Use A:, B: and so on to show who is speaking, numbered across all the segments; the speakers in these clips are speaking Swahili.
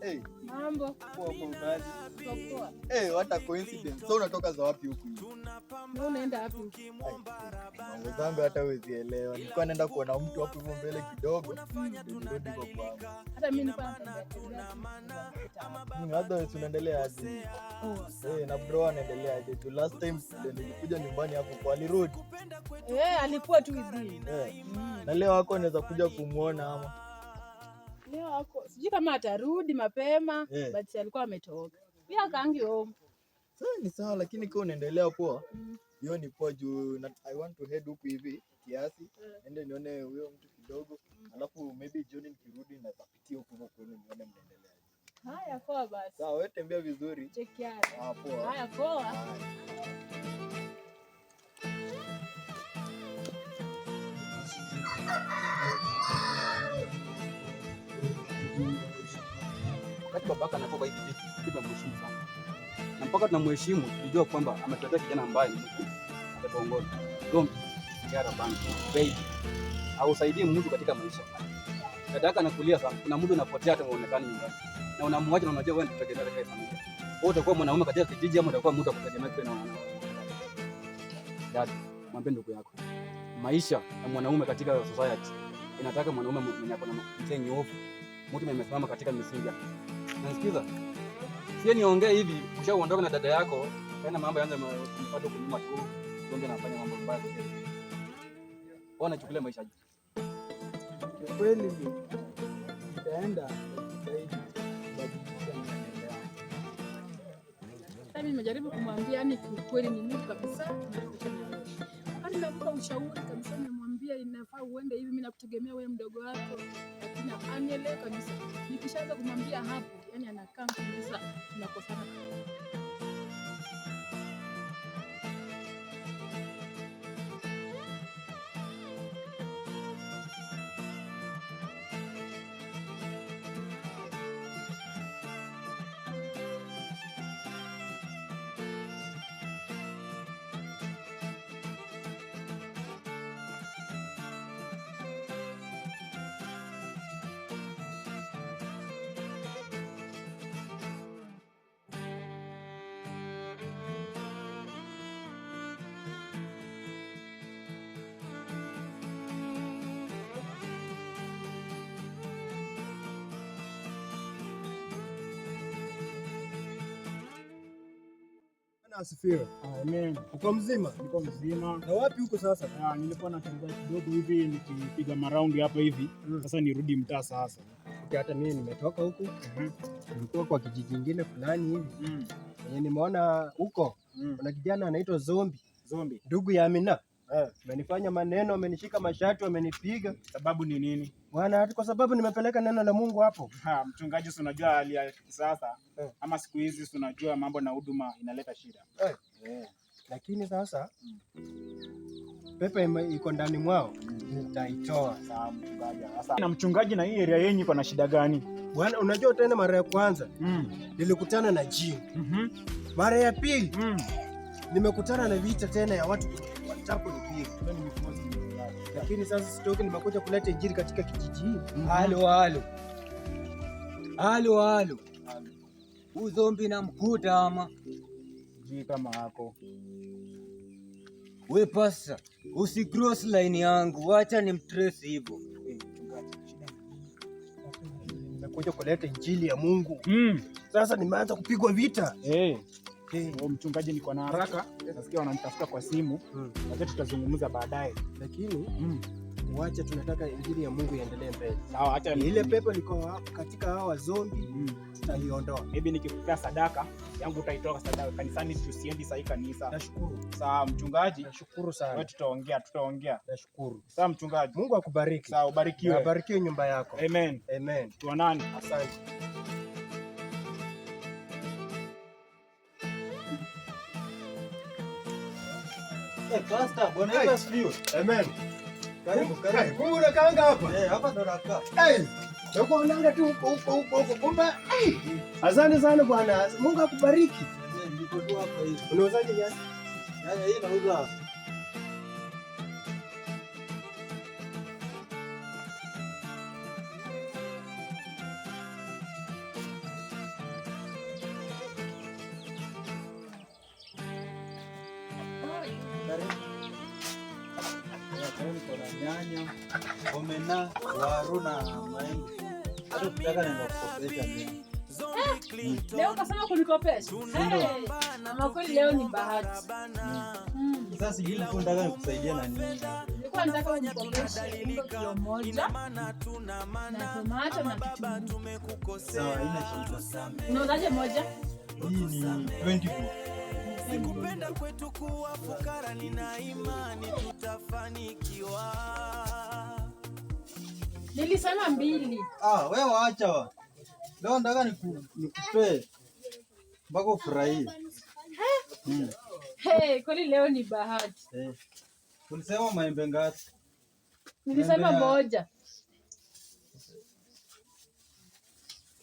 A: Hey,
B: Mambo.
A: Poa poa kazi.
B: Poa.
A: Hey, what a coincidence. So unatoka za wapi huku hivi?
B: Na unaenda wapi?
A: Mambo zangu hata huwezi elewa. Nilikuwa naenda kuona mtu hapo hivyo mbele kidogo. Ndio nirudi kwa kwangu.
B: Hata mimi nilikuwa natembea tembea tu.
A: Otherwise unaendelea aje?
B: Poa.
A: Hey, na bro anaendelea aje? Juu last time ndio nilikuja nyumbani hapo kwa alirudi.
B: Eh, alikuwa tu within.
A: Eh. Na leo wako anaweza kuja kumuona ama?
B: Leo ako sijui kama atarudi mapema, but alikuwa ametoka. Pia akaangi home.
A: Sasa ni sawa, lakini kama unaendelea poa, hiyo ni poa juu I want to head huku hivi kiasi, ende nione huyo mtu kidogo, alafu maybe jioni nikirudi naweza pitia huku huko kwenu nione mnaendelea.
B: Haya, poa basi.
A: Sawa, wewe tembea vizuri.
B: Take care.
A: Ah, poa.
B: Haya, poa.
A: Haya.
C: Wakati babaka anakuwa kwa hiki kitu, tunamheshimu sana. Na mpaka tunamheshimu, tulijua kwamba ametuletea kijana ambaye ni mtu atatuongoza. Gombe, sigara, bangi, baby. Hausaidii mtu katika maisha. Dada yako anakulia sana. Kuna mtu anapotea hata huonekani nyumbani. Na unamwacha na unajua wewe ndio tegemeo katika familia. Wewe utakuwa mwanaume katika kijiji ama utakuwa mtu wa kutegemea kwa na wanaume. Dada, mwambie ndugu yako. Maisha ya mwanaume katika society inataka mwanaume mwenye ako na mzee nyofu, mtu mwenye amesimama katika misingi. Unasikiza? Sie niongee hivi, ushaondoka na dada yako, tena mambo yaanze kumfuata huko nyuma tu. Ndio anafanya mambo mabaya kwa kweli. Wewe unachukulia maisha aje?
D: Kweli nitaenda kujitahidi kubadilisha mwenendo wangu.
B: Sasa mimi nimejaribu kumwambia, yani kiukweli ni mtu kabisa. Wakati nakupa ushauri kabisa, nimemwambia inafaa uende hivi, mimi nakutegemea wewe mdogo wako, lakini anielewe kabisa. Nikishaanza kumwambia hapo, yani anakaa kabisa, tunakosana.
D: Asifiwe.
E: Amen.
D: Uko mzima?
E: Niko mzima.
D: Na wapi huko sasa?
E: Ah, nilikuwa natembea kidogo hivi nikipiga maraundi hapa hivi. Sasa nirudi mtaa sasa.
D: Okay, hata mimi nimetoka huku. Nilikuwa kwa kijiji kingine fulani hivi. Yenye nimeona huko kuna kijana anaitwa Zombi.
E: Zombi.
D: Ndugu ya Amina. Amenifanya maneno, amenishika mashati, amenipiga.
E: Sababu ni nini?
D: Bwana, hata kwa sababu nimepeleka neno la Mungu hapo.
E: Ha, mchungaji, si unajua hali ya kisasa ama siku hizi si unajua mambo na huduma inaleta shida.
D: Lakini sasa pepe iko ndani mwao, nitaitoa.
E: Sawa mchungaji. Sasa na mchungaji, na hii area yenu iko na shida gani?
D: Bwana, unajua tena mara ya kwanza nilikutana na jini. Mara ya pili nimekutana na vita tena ya watu wanataka kunipiga. Lakini sasa sitoki, nimekuja kuleta injili katika kijiji hii.
F: Halo halo. Halo halo. Huyu zombi namkuta ama?
E: Sijui kama hako.
F: We pasta, usi cross line yangu, wacha ni mtrace hivyo.
D: Nimekuja kuleta injili ya Mungu. Sasa nimeanza kupigwa vita.
E: Oh, mchungaji, niko na haraka. Nasikia wananitafuta kwa simu. Wacha tutazungumza baadaye.
D: Lakini Wacha, tunataka injili ya Mungu iendelee mbele.
E: Sawa, acha
D: Ile pepo liko katika hawa zombi tutaiondoa.
E: Maybe nikikupea sadaka yangu utaitoa sadaka kanisani, tusiendi sahi kanisa.
D: Nashukuru.
E: Sawa mchungaji.
D: Nashukuru sana.
E: Wewe tutaongea, tutaongea.
D: Nashukuru.
E: Sawa mchungaji.
D: Mungu akubariki.
E: Sawa, ubarikiwe.
D: Abarikiwe nyumba yako.
E: Amen.
D: Amen.
E: Tuonane.
D: Asante.
A: Eh, Pastor, Bwana Yesu asifiwe.
D: Amen.
A: Karibu, karibu.
D: Kumbe unakaanga hapa?
A: Eh, hapa ndo nakaa.
D: Hey, nakuonanga tu huko huko huko huko. Kumbe hey. Asante sana bwana. Mungu akubariki.
A: Amen, niko tu hapa hivi.
D: Unauzaje nyanya?
A: Nyanya hii nauza Karibu. Eh, niko na nyanya, omena, waru na maembe. Hata ukitaka naweza kukopesha mimi.
B: Leo kasema kunikopesha. Hey, ama kweli leo ni bahati.
A: Sasa sijui ulikuwa unataka nikusaidie na nini?
B: Nilikuwa nataka unikopeshe unga kilo moja na tomato na kitunguu.
A: Sawa, haina shida.
B: Unauzaje moja?
A: Hii ni 20 bob.
G: Sikupenda kwetu kuwa fukara, nina imani tutafanikiwa.
B: Nilisema mbili.
A: Ah, wewe waacha wa. Leo nataka nikupee mpaka ufurahie.
B: Hey, kweli leo ni bahati.
A: Eh. Ulisema maembe ngapi?
B: Nilisema
A: Maembe
B: moja.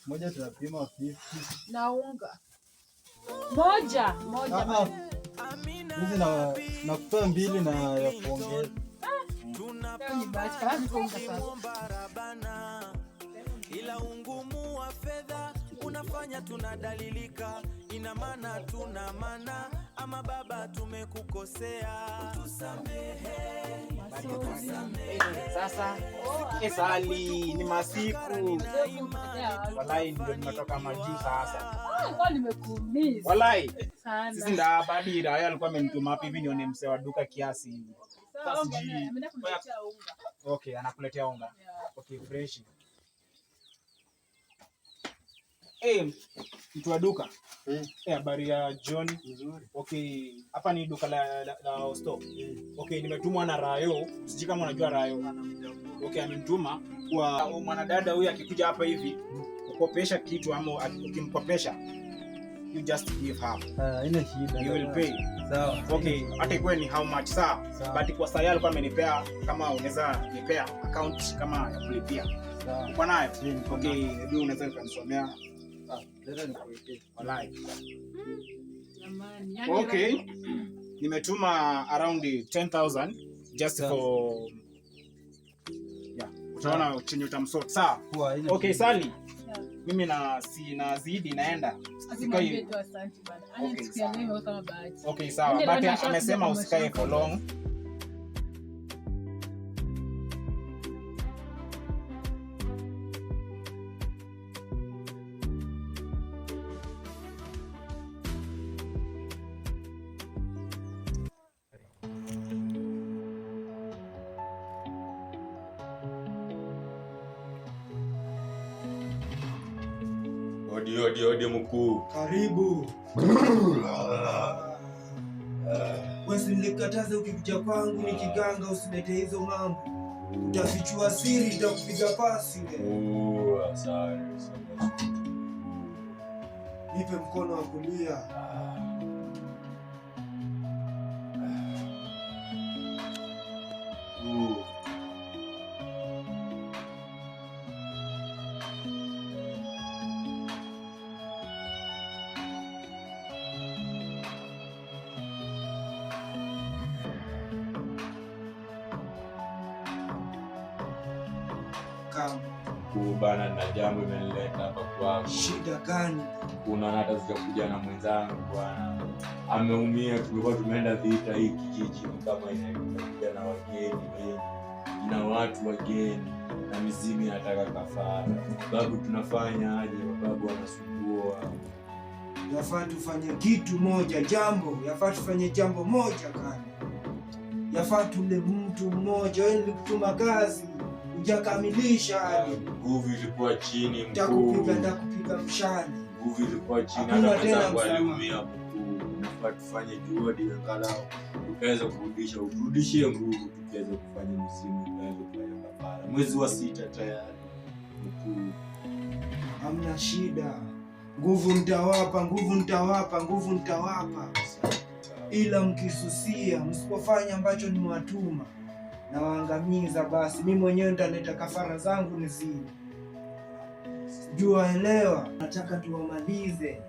A: Moja tunapima 50.
B: Na unga. Moja, moja.
A: Ah, ah. Hizi na nakupea mbili na ya kuongeza.
B: Leo ni bahati. Kama niko unga sasa.
G: Ila ungumu wa fedha unafanya tunadalilika, ina maana tuna maana ama baba tumekukosea, tusamehe.
E: Sasa Sali ni masiku. Walai ndio nimetoka majuu sasa.
B: Ah, kwa nimekuumiza.
E: Walai
B: Sana.
E: sisi nda hapa dira yeye alikuwa amenituma hapa hivi nione msee wa duka kiasi hivi.
B: Sawa,
E: Sasa
B: unga,
E: sijui.
B: ameenda kuniletea unga.
E: Okay, anakuletea unga.
B: Yeah.
E: Okay, fresh. Eh, mtu wa duka. Eh, habari ya John.
A: Nzuri.
E: Okay, hapa ni duka la Osto. Okay, nimetumwa na Rayo. Sijui kama unajua Rayo. Okay, amenituma kwa mwanadada huyu akikuja hapa hivi kukopesha kitu ama ukimkopesha you just give her.
A: Ah, haina shida.
E: You will pay.
A: Sawa.
E: Okay, hata ikuwe ni how much sawa.
A: Sawa.
E: But kwa saa alikuwa amenipea kama unaweza nipea account kama ya kulipia.
A: Sawa.
E: Uko nayo?
A: Eh, niko
E: Okay, hebu unaweza ukanisomea.
A: Ah, leta nikuwekee.
E: Walai.
B: Jamani, yani
E: Okay. Nimetuma around 10,000 just
A: Sawa.
E: for yeah, utaona chenye utamsort. Sawa.
A: Poa, haina
E: Okay,
A: shida.
E: Sally.
B: Yeah.
E: Mimi na si nazidi naenda.
B: Asimwambie tu asante bana. Yaani
E: Okay,
B: siku ya
E: sawa.
B: leo imekuwa kama bahati.
E: Okay, sawa.
B: Ndio,
E: But
B: nasha
E: amesema
B: kuja
E: usikae for long.
H: Odi, odi, odi mkuu.
G: Karibu. Wewe nilikataza ukikuja kwangu ni kiganga, usilete hizo mambo, utafichua siri, nitakupiga pasi wewe.
H: Oh, asante sana.
G: Nipe mkono wa kulia.
H: Uh.
G: Kama
H: Mkuu bana, na jambo imenileta hapa kwako.
G: shida gani?
H: Kuna hata sijakuja na mwenzangu bwana, ameumia. Tulikuwa tumeenda vita hii kijiji ni kama inakuja na wageni wengi, ina watu wageni na mizimu inataka kafara. Babu, tunafanya aje? Babu anasumbua.
G: Yafaa tufanye kitu moja, jambo yafaa tufanye jambo moja kana. Yafaa tule mtu mmoja. Wewe nilikutuma kazi hujakamilisha hadi.
H: Nguvu ilikuwa chini mkuu.
G: Nitakupiga mshale.
H: Nguvu ilikuwa chini,
G: Hakuna
H: hata
G: tena
H: mwenzangu
G: msamaha.
H: aliumia mkuu. Nafaa tufanye juhudi angalau tukaweza kurudisha, uturudishie nguvu, tukaweza kufanya msimu, tukaweza kufanya kafara. Mwezi wa 6 tayari mkuu.
G: Hamna shida. Nguvu nitawapa, nguvu nitawapa, nguvu nitawapa. Ila mkisusia, msipofanya ambacho nimewatuma, nawaangamiza. Basi mimi mwenyewe nitaleta kafara zangu nizidi. Jua elewa, nataka tuwamalize.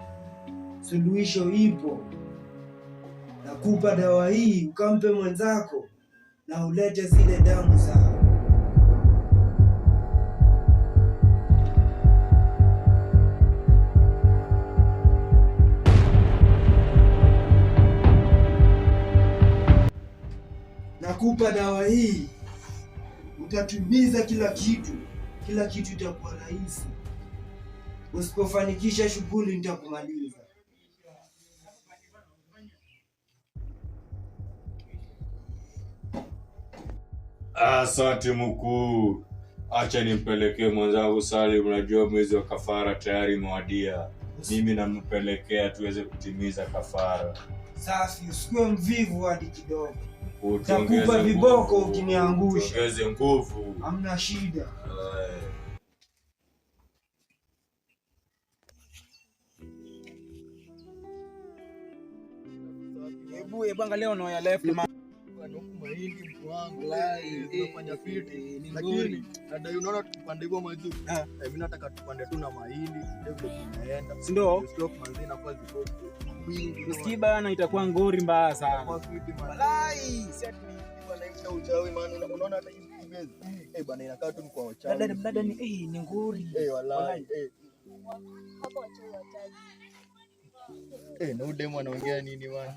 G: Suluhisho ipo. Nakupa dawa hii ukampe mwenzako na ulete zile damu zao. Nakupa dawa hii, utatimiza kila kitu, kila kitu itakuwa rahisi. Usipofanikisha shughuli nitakumaliza.
H: Asante mkuu. Acha nimpelekee mwenzangu Salim, najua mwezi wa kafara tayari umewadia. Mimi nampelekea tuweze kutimiza kafara.
G: Safi, usikuwe mvivu hadi kidogo.
H: Tuongeze
G: Nitakupa viboko
H: nguvu.
G: ukiniangusha.
H: Tuongeze nguvu.
G: Hamna shida.
E: Hebu angalia ono ya left man.
A: Huku mahindi mtu wangu zinafanya fiti. Lakini nadai unaona tukipanda hivyo majuu. Mimi nataka tupande tu na mahindi ndio vile tunaenda.
E: Si ndio?
A: Stock manzi inakuwa ziko wingi.
E: Usikii bana, itakuwa ngori mbaya sana.
A: Kwa fiti man.
E: Walai, si ati
A: Bana hivi uchawi man, unaona hata hivi bezi. Bana inakaa tu ni kwa wachawi.
E: Dada ni ni ngori.
A: Walai.
I: Hapo wachawi wataji.
A: Na huyu demu anaongea nini man?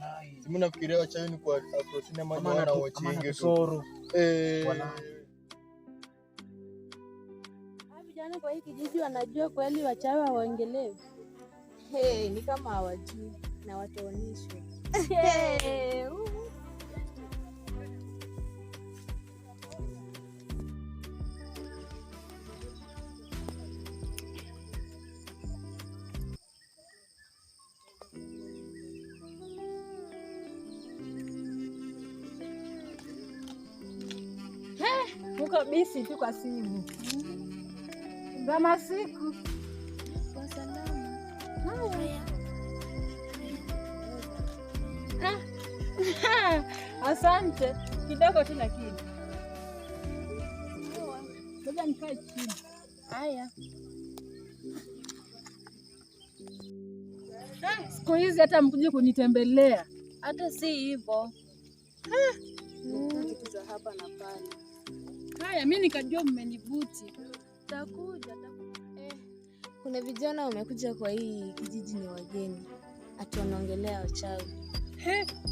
A: Si mimi nafikiria wachawi ni kwa Afro Cinema ndio wana watchinge tu.
I: Vijana kwa hii kijiji wanajua kweli wachawi hawaongelewi. Hey, ni kama hawajui na wataonishwe. Hey,
B: Uko busy tu kwa simu. Za masiku.
I: Kwa salama.
B: Asante. Kidogo tu lakini. Ngoja nikae chini.
I: Haya.
B: Siku hizi hata mkuje kunitembelea.
I: Hata si hivyo. Kitu za hapa na pale.
B: Haya, mimi nikajua mmenivuti.
I: Takuja. Kuna vijana wamekuja kwa hii kijiji ni wageni. Ati wanaongelea wachawi.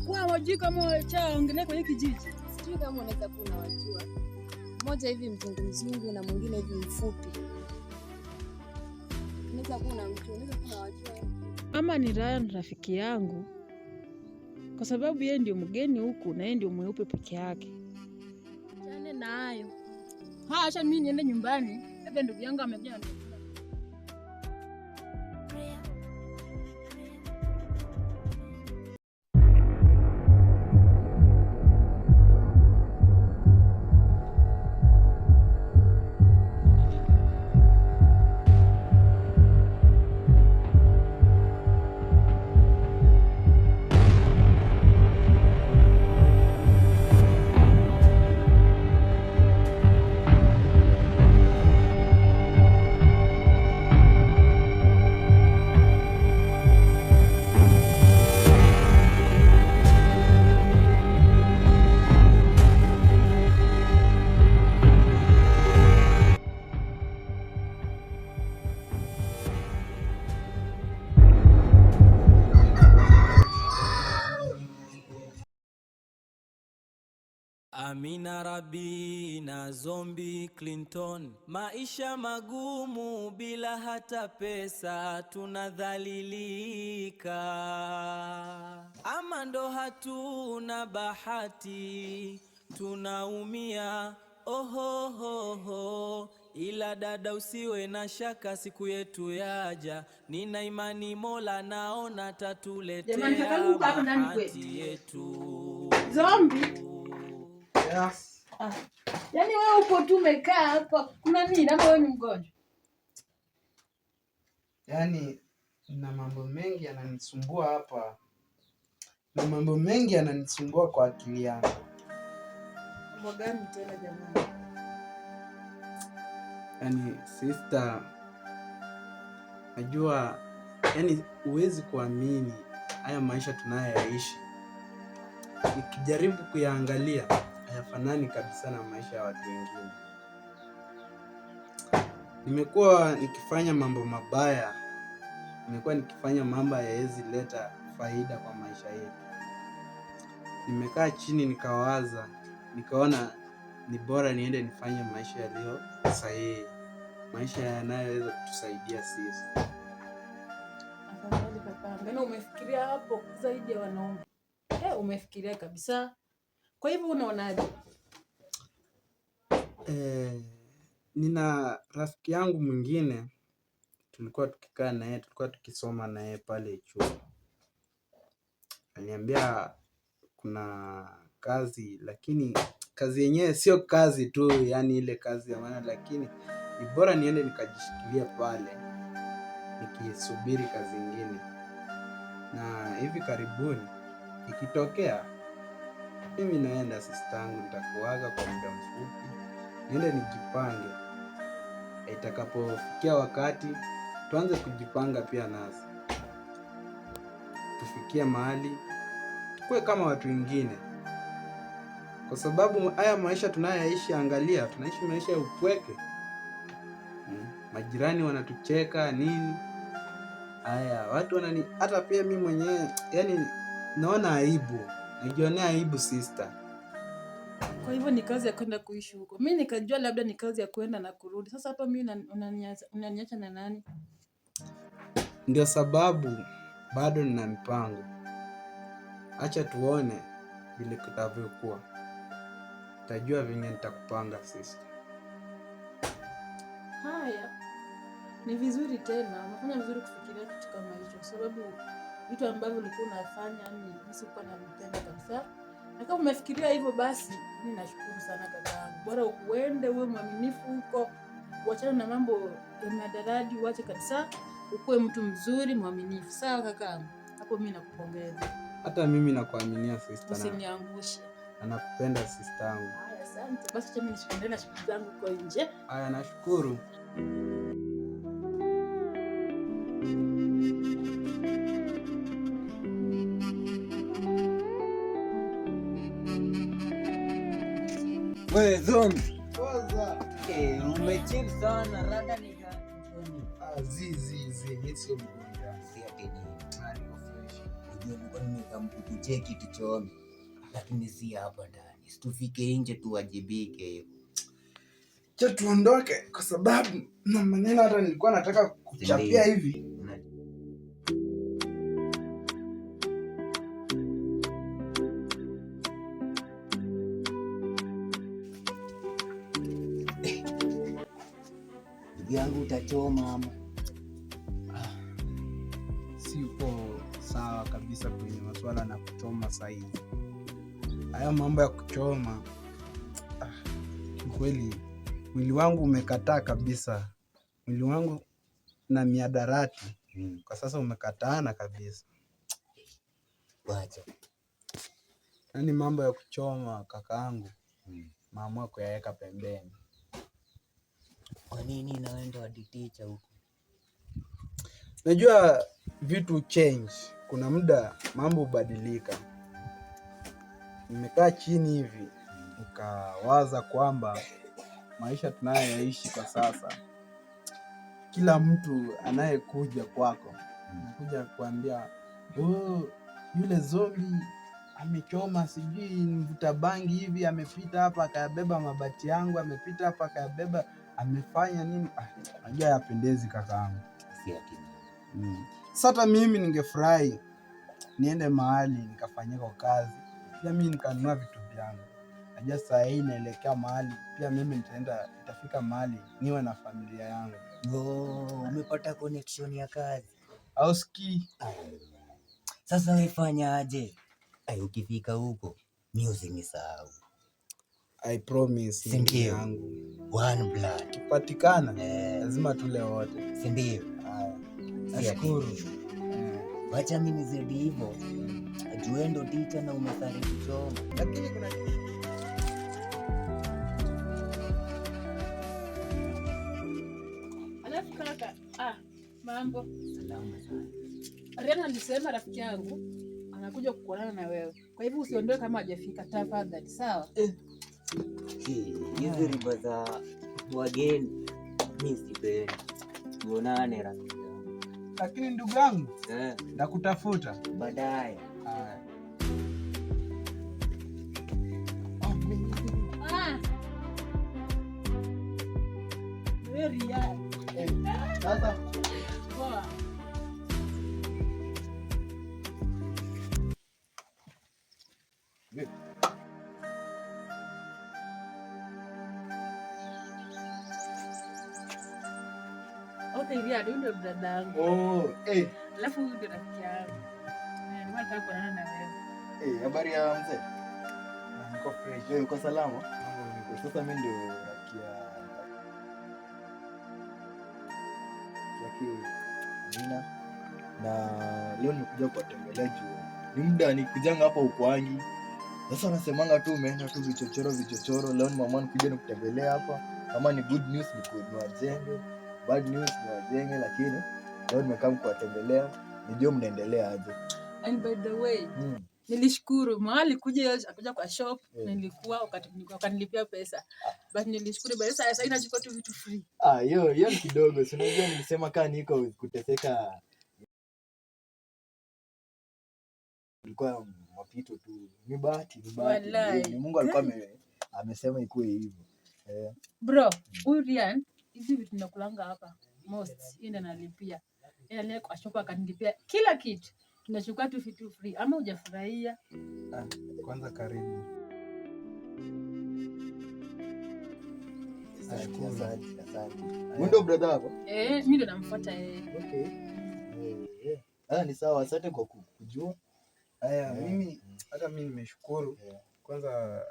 B: Kwa hawajui kama wachawi waongelea kwa hii kijiji.
I: Sijui kama unaweza kuwa unawajua. Mmoja hivi mzungu na mwingine hivi mfupi. Unaweza kuwa unamjua, unaweza kuwa unawajua.
B: Ama ni Ryan rafiki yangu. Kwa sababu yeye ndio mgeni huku na yeye ndio mweupe peke yake.
I: Chane na hayo.
B: Acha mimi niende nyumbani. Labda ndugu yangu amekuja.
J: Amina Rabi na Zombi Clinton, maisha magumu bila hata pesa tunadhalilika, ama ndo hatuna bahati tunaumia ohohoho, ila dada usiwe na shaka, siku yetu yaja, nina imani Mola naona tatuletea
B: Jamani, kakangu uko hapa ndani kweli?
J: bahati yetu.
B: Zombi.
D: Yes.
B: Ah. Yaani wewe upo tu umekaa hapa, kuna nini? Ama wewe ni mgonjwa?
K: Yaani na mambo mengi yananisumbua hapa, na mambo mengi yananisumbua kwa akili yangu.
B: Mambo gani tena jamani?
K: Yaani sister, najua yaani huwezi kuamini haya maisha tunayoyaishi, nikijaribu kuyaangalia hayafanani kabisa na maisha ya watu wengine. Nimekuwa nikifanya mambo mabaya, nimekuwa nikifanya mambo hayawezi leta faida kwa maisha yetu. Nimekaa chini nikawaza, nikaona ni bora niende nifanye maisha yaliyo sahihi, maisha yanayoweza kutusaidia sisi.
B: Afadhali kakangu. Yaani umefikiria hapo zaidi ya wanaume. Eh, umefikiria kabisa. Kwa hivyo unaonaje?
K: Nina rafiki yangu mwingine tulikuwa tukikaa na yeye, tulikuwa tukisoma na yeye pale chuo. Aliniambia kuna kazi, lakini kazi yenyewe sio kazi tu, yani ile kazi ya maana, lakini ni bora niende nikajishikilia pale nikisubiri kazi ingine, na hivi karibuni ikitokea mimi naenda sistangu, nitakuaga kwa muda mfupi, niende nijipange. Itakapofikia wakati tuanze kujipanga pia nasi, tufikie mahali tukuwe kama watu wengine, kwa sababu haya maisha tunayoyaishi, angalia, tunaishi maisha ya upweke. Majirani wanatucheka nini, haya watu wanani, hata pia mi mwenyewe yani naona aibu, najionea aibu sister.
B: Kwa hivyo ni kazi ya kwenda kuishi huko. Mimi nikajua labda ni kazi ya kwenda na kurudi. Sasa hapa mimi unaniacha na nani?
K: Ndio sababu bado nina mipango. Acha tuone vile kitavyokuwa, tajua venye nitakupanga sister.
B: Haya, ni vizuri tena, umefanya vizuri kufikiria kitu kama hicho, kwa sababu vitu ambavyo ulikuwa unafanya yani mimi sikuwa navipenda kabisa. Na kama umefikiria hivyo, basi mimi nashukuru sana kakaangu. Bora uende uwe mwaminifu huko, uachane na mambo ya mihadarati, uache kabisa, ukuwe mtu mzuri mwaminifu. Sawa kakaangu, hapo mimi nakupongeza.
K: Hata mimi nakuaminia sister, na
B: Usiniangushe.
K: na nakupenda sister yangu.
B: Haya, asante. Basi acha mimi niendelee na shughuli zangu huko nje.
K: Haya, nashukuru.
F: We zombi.
K: Kwanza.
F: Eh, umechill sana, rada ni gani?
K: Ah, zi zi zi, mimi sio mgonjwa.
F: Si ati nini.
K: Ah, niko fresh.
F: Unajua nilikuwa nimekamkukucheki tuchome. Lakini si hapa ndani. Situfike nje tuwajibike hivyo.
K: Cha tuondoke kwa sababu na maneno hata nilikuwa nataka kuchapia hivi.
F: Ndugu yangu utachoma ama?
K: Siko sawa kabisa kwenye masuala na kuchoma saizi. Haya mambo ya kuchoma, kiukweli mwili wangu umekataa kabisa. Mwili wangu na miadarati kwa sasa umekataana kabisa.
F: Wacha.
K: Yaani mambo ya kuchoma kakaangu, maamua kuyaweka pembeni.
F: Kwa nini naenda waditicha huko?
K: Najua vitu change, kuna muda mambo hubadilika. Nimekaa chini hivi nikawaza kwamba maisha tunayoyaishi kwa sasa, kila mtu anayekuja kwako anakuja kuambia, oh, yule zombi Amechoma sijui mvuta bangi hivi, amepita hapa akayabeba mabati yangu, amepita hapa akayabeba, amefanya nini? Ah, najua yapendezi kakaangu.
F: Si ati.
K: Sasa hata mimi ningefurahi niende mahali nikafanyika kazi, pia mimi nikanunua vitu vyangu. Najua saa hii naelekea mahali pia mimi nitaenda, itafika mahali niwe na familia yangu.
F: Oh, umepata connection ya kazi.
K: Au ski
F: Sasa wewe fanya aje? Ai, ukifika huko mi usinisahau.
K: I promise,
F: Si
K: ndugu
F: ndio?
K: yangu.
F: One blood.
K: Kipatikana
F: Eh,
K: lazima tule wote.
F: si ndio?
K: Haya,
F: Si ati
K: nashukuru.
F: Wacha mimi nizidi hivyo. Juu ndo teacher na umesare kuchoma.
K: Lakini kuna
B: Alafu kaka, mambo.
F: Salama sana.
B: Riana alisema rafiki yangu anakuja kuonana na wewe. Kwa hivyo usiondoe kama hajafika tafadhali, sawa?
F: Hizi riba za wageni mi sipendi. Tuonane rafiki yangu.
K: Lakini ndugu yangu
F: Eh,
K: nakutafuta.
F: baadaye.
K: Haya.
B: Ah. Wewe Riana.
A: Sasa
B: Poa. Okay, Riana, huyu ndio brother yangu.
A: Oh, eh,
B: Alafu huyu ndio rafiki yangu. Nilikuwa nataka kuonana na wewe.
A: eh, habari ya mzee?
K: Niko fresh.
A: Eh, uko salama?
K: Mambo vipi?
A: Sasa mimi ndio rafiki ya yake Amina, na leo nimekuja kuwatembelea juu ni muda nikujanga hapa ukwangi. Sasa nasemanga tu umeenda tu vichochoro vichochoro. Leo ni mama nikuja nikutembelea hapa, kama ni good news niwajenge, bad news niwajenge, lakini leo nimekaa kuwatembelea nijue mnaendelea aje.
B: And by the way, nilishukuru mahali kuja akuja kwa shop nilikuwa wakanilipia pesa. But nilishukuru but sasa inachukua tu vitu free.
A: Ah, hiyo hiyo ni kidogo. Si unajua nilisema kaa niko kuteseka ilikuwa mapito tu. Ni bahati, ni bahati.
B: Walai.
A: Ni Mungu alikuwa amesema ikuwe hivyo.
B: Bro, huyu Rian hizi vitu nakulanga hapa most, yeye ndiye analipia. Yeye aliye kwa shop akanilipia kila kitu. Tunachukua tu vitu free. Ama hujafurahia?
K: Kwanza karibu.
A: Asante, asante, asante. Huyu ndio brother wako?
B: Mimi ndo namfuata yeye.
A: Okay. Ah, ni sawa, asante kwa kujua.
K: Haya, mimi hata mimi nimeshukuru. Kwanza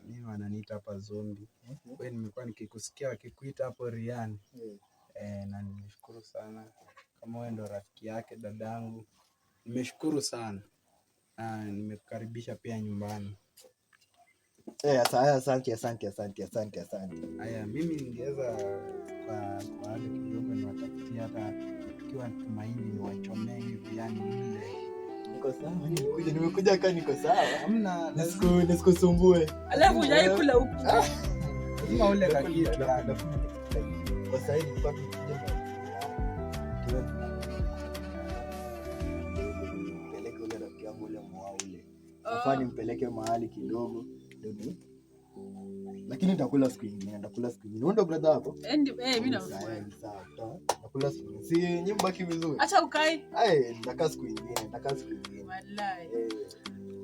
K: mimi wananiita hapa Zombi. Wewe nimekuwa nikikusikia wakikuita hapo Rian. Na nimeshukuru sana kama wewe ndo rafiki yake dadangu. Nimeshukuru sana. Na nimekukaribisha pia nyumbani.
A: Asante, asante, asante, asante, asante.
K: Haya, mimi ningeweza kwa hali kidogo niwatafutie hata tukiwa tumaini niwachomee hivi, yani mle.
A: Niko sawa, nimekuja kaa niko sawa.
K: Hamna,
A: Nisikusumbue.
B: Alafu hujai kula huku.
K: Lazima ule kakitu yani.
A: Kwa sasa hivi nilikuwa nimekuja na mpeleke ule rafiki yangu ule mwa ule. Nafaa nimpeleke mahali kidogo ndio ni. Lakini nitakula siku nyingine, nitakula siku nyingine. Wewe ndio brother wako?
B: Mimi
A: Sawa,
B: namfuata.
A: ni sawa. Nitakula siku nyingine. Si nyinyi mbaki vizuri.
B: Acha ukai.
A: Ai, nitakaa siku nyingine, nitakaa siku nyingine.
B: Wallahi.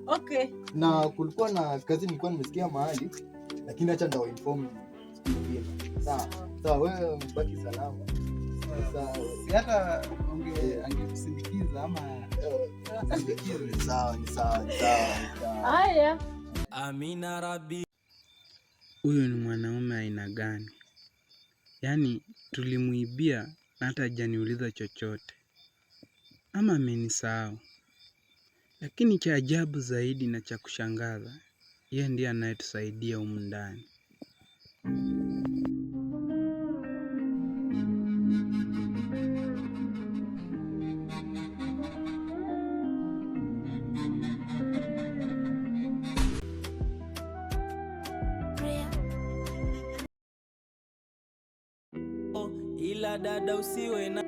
B: Okay.
A: Na kulikuwa na kazi nilikuwa nimesikia mahali, lakini acha nitawa inform siku nyingine. Sawa. Sawa, wewe mbaki salama. Sawa.
K: Si hata angekusindikiza ama
A: Ni sawa, ni sawa, ni sawa, ni sawa.
B: Haya.
J: Amina Rabbi.
K: Huyu ni mwanaume aina gani? Yaani tulimuibia na hata hajaniuliza chochote, ama amenisahau. Lakini cha ajabu zaidi na cha kushangaza, yeye ndiye anayetusaidia humu ndani.
J: Ila dada usiwe na